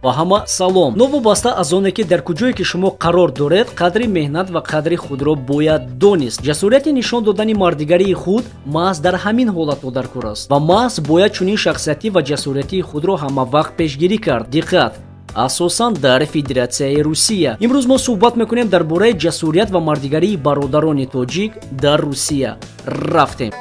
Ба ҳама салом. Новобаста аз оне, ки дар куҷое ки шумо қарор доред, қадри меҳнат ва қадри худро бояд донист. Ҷасорияти нишон додани мардигарии худ маҳз дар ҳамин ҳолатҳо даркор аст ва маҳз бояд чунин шахсиятӣ ва ҷасориятии худро ҳамавақт пешгирӣ кард. Диққат, асосан дар Федератсияи Русия. Имрӯз мо суҳбат мекунем дар бораи ҷасорият ва мардигарии бародарони тоҷик дар Русия. Рафтем.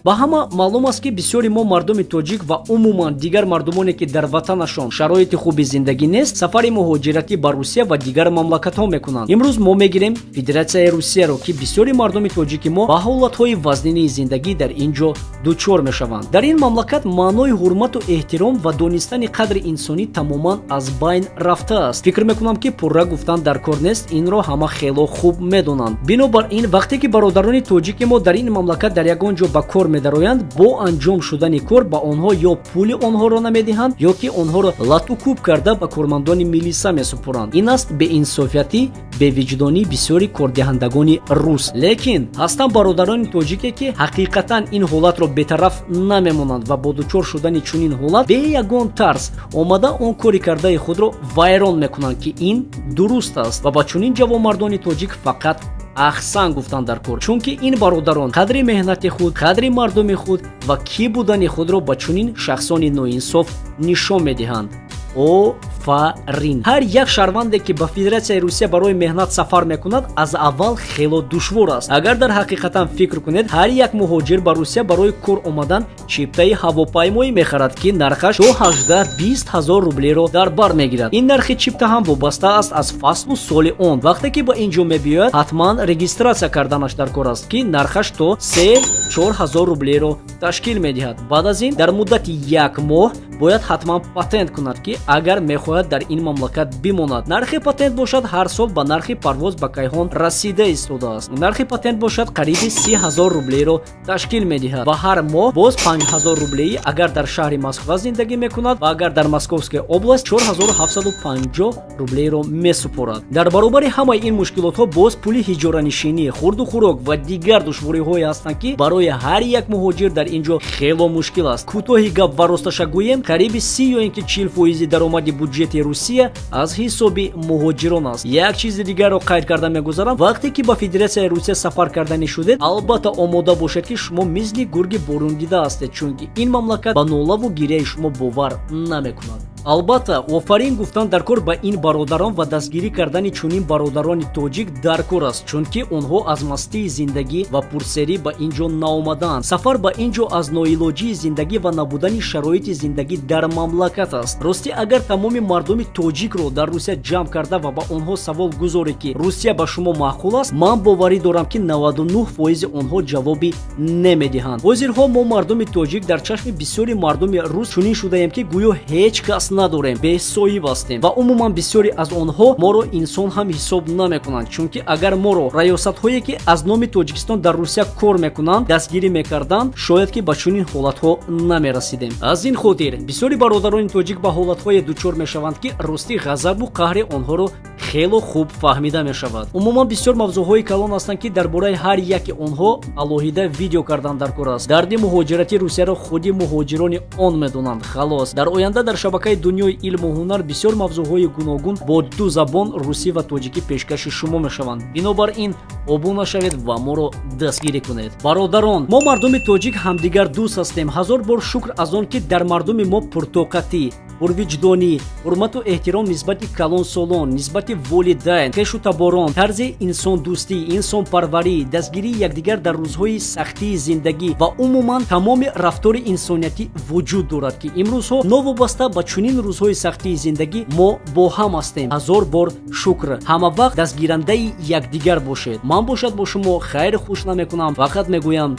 Ба ҳама маълум аст, ки бисёри мо мардуми тоҷик ва умуман дигар мардумоне, ки дар ватанашон шароити хуби зиндагӣ нест, сафари муҳоҷиратӣ ба Русия ва дигар мамлакатҳо мекунанд. Имрӯз мо мегирем Федератсияи Русияро, ки бисёри мардуми тоҷики мо ба ҳолатҳои вазнини зиндагӣ дар ин ҷо дучор мешаванд. Дар ин мамлакат маънои ҳурмату эҳтиром ва донистани қадри инсонӣ тамоман аз байн рафтааст. Фикр мекунам, ки пурра гуфтан дар кор нест, инро ҳама хело хуб медонанд. Бинобар ин, вақте ки бародарони тоҷики мо дар ин мамлакат дар ягон ҷо ба кор медароянд, бо анҷом шудани кор ба онҳо ё пули онҳоро намедиҳанд, ё ки онҳоро лату кӯб карда ба кормандони милиса месупоранд. Ин аст беинсофиятӣ, бевиҷдонии бисёри кордиҳандагони рус. Лекин ҳастанд бародарони тоҷике, ки ҳақиқатан ин ҳолатро бетараф намемонанд ва бо дучор шудани чунин ҳолат бе ягон тарс омада он кори кардаи худро вайрон мекунанд, ки ин дуруст аст ва ба чунин ҷавонмардони тоҷик фақат аҳсан гуфтан дар кор, чунки ин бародарон қадри меҳнати худ, қадри мардуми худ ва кӣ будани худро ба чунин шахсони ноинсоф нишон медиҳанд. Офарин! Ҳар як шаҳрванде, ки ба Федератсияи Русия барои меҳнат сафар мекунад, аз аввал хело душвор аст. Агар дар ҳақиқатан фикр кунед, ҳар як муҳоҷир ба Русия барои кор омадан чиптаи ҳавопаймоӣ мехарад, ки нархаш то 18-20 ҳазор рублеро дар бар мегирад. Ин нархи чипта ҳам вобаста аст аз фаслу соли он. Вақте ки ба ин ҷо мебиёяд, ҳатман регистратсия карданаш дар кор аст, ки нархаш то 3-4 ҳазор рублеро ташкил медиҳад. Баъд аз ин дар муддати як моҳ бояд ҳатман патент кунад, ки агар мехоҳад дар ин мамлакат бимонад. Нархи патент бошад ҳар сол ба нархи парвоз ба кайҳон расида истодааст. Нархи патент бошад қариби 30 ҳазор рублеро ташкил медиҳад ва ҳар моҳ боз 5 ҳазор рублеи, агар дар шаҳри Москва зиндагӣ мекунад ва агар дар Московская область 4750 рублеро месупорад. Дар баробари ҳамаи ин мушкилотҳо боз пули ҳиҷоранишинӣ, хурду хӯрок ва дигар душвориҳое ҳастанд, ки барои ҳар як муҳоҷир дар ин ҷо хело мушкил аст. Кӯтоҳи гап ва росташа гӯем, қариби 30 ё ин ки 40 фоизи даромади буҷети Русия аз ҳисоби муҳоҷирон аст. Як чизи дигарро қайд карда мегузарам. Вақте ки ба Федератсияи Русия сафар карданӣ шудед, албатта омода бошед, ки шумо мисли гурги борундида ҳастед, чунки ин мамлакат ба нолаву гиряи шумо бовар намекунад. Албатта, офарин гуфтан дар кор ба ин бародарон ва дастгирӣ кардани чунин бародарони тоҷик дар кор аст, чунки онҳо аз мастии зиндагӣ ва пурсерӣ ба ин ҷо наомадаанд. Сафар ба ин ҷо аз ноилоҷии зиндагӣ ва набудани шароити зиндагӣ дар мамлакат аст. Ростӣ, агар тамоми мардуми тоҷикро дар Русия ҷамъ карда ва ба онҳо савол гузоред, ки Русия ба шумо маъқул аст, ман боварӣ дорам, ки 99 фоизи онҳо ҷавоби намедиҳанд. Ҳозирҳо мо мардуми тоҷик дар чашми бисёри мардуми рус чунин шудаем, ки гӯё ҳеҷ кас надорем, бесоҳиб ҳастем ва умуман бисёре аз онҳо моро инсон ҳам ҳисоб намекунанд, чунки агар моро раёсатҳое, ки аз номи Тоҷикистон дар Русия кор мекунанд, дастгирӣ мекарданд, шояд ки ба чунин ҳолатҳо намерасидем. Аз ин хотир бисёри бародарони тоҷик ба ҳолатҳое дучор мешаванд, ки ростӣ ғазабу қаҳри онҳоро хело хуб фаҳмида мешавад. Умуман бисёр мавзӯъҳои калон ҳастанд, ки дар бораи ҳар яке онҳо алоҳида видео кардан дар кор аст. Дарди муҳоҷирати Русияро худи муҳоҷирони он медонанд. Халос, дар оянда дар шабакаи Дунёи илму ҳунар бисёр мавзӯъҳои гуногун бо ду забон, русӣ ва тоҷикӣ, пешкаши шумо мешаванд. Бинобар ин обуна шавед ва моро дастгирӣ кунед. Бародарон, мо мардуми тоҷик ҳамдигар дӯст ҳастем. Ҳазор бор шукр аз он, ки дар мардуми мо пуртоқатӣ, пурвиҷдонӣ, ҳурмату эҳтиром нисбати калонсолон, нисбати волидайн, хешу таборон, тарзи инсондӯстӣ, инсонпарварӣ, дастгирии якдигар дар рӯзҳои сахтии зиндагӣ ва умуман тамоми рафтори инсониятӣ вуҷуд дорад, ки имрӯзҳо новобаста ба чунин рӯзҳои сахтии зиндагӣ мо бо ҳам ҳастем. Ҳазор бор шукр. Ҳама вақт дастгирандаи якдигар бошед. Ман бошад бо шумо хайру хуш намекунам, фақат мегӯям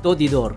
то дидор.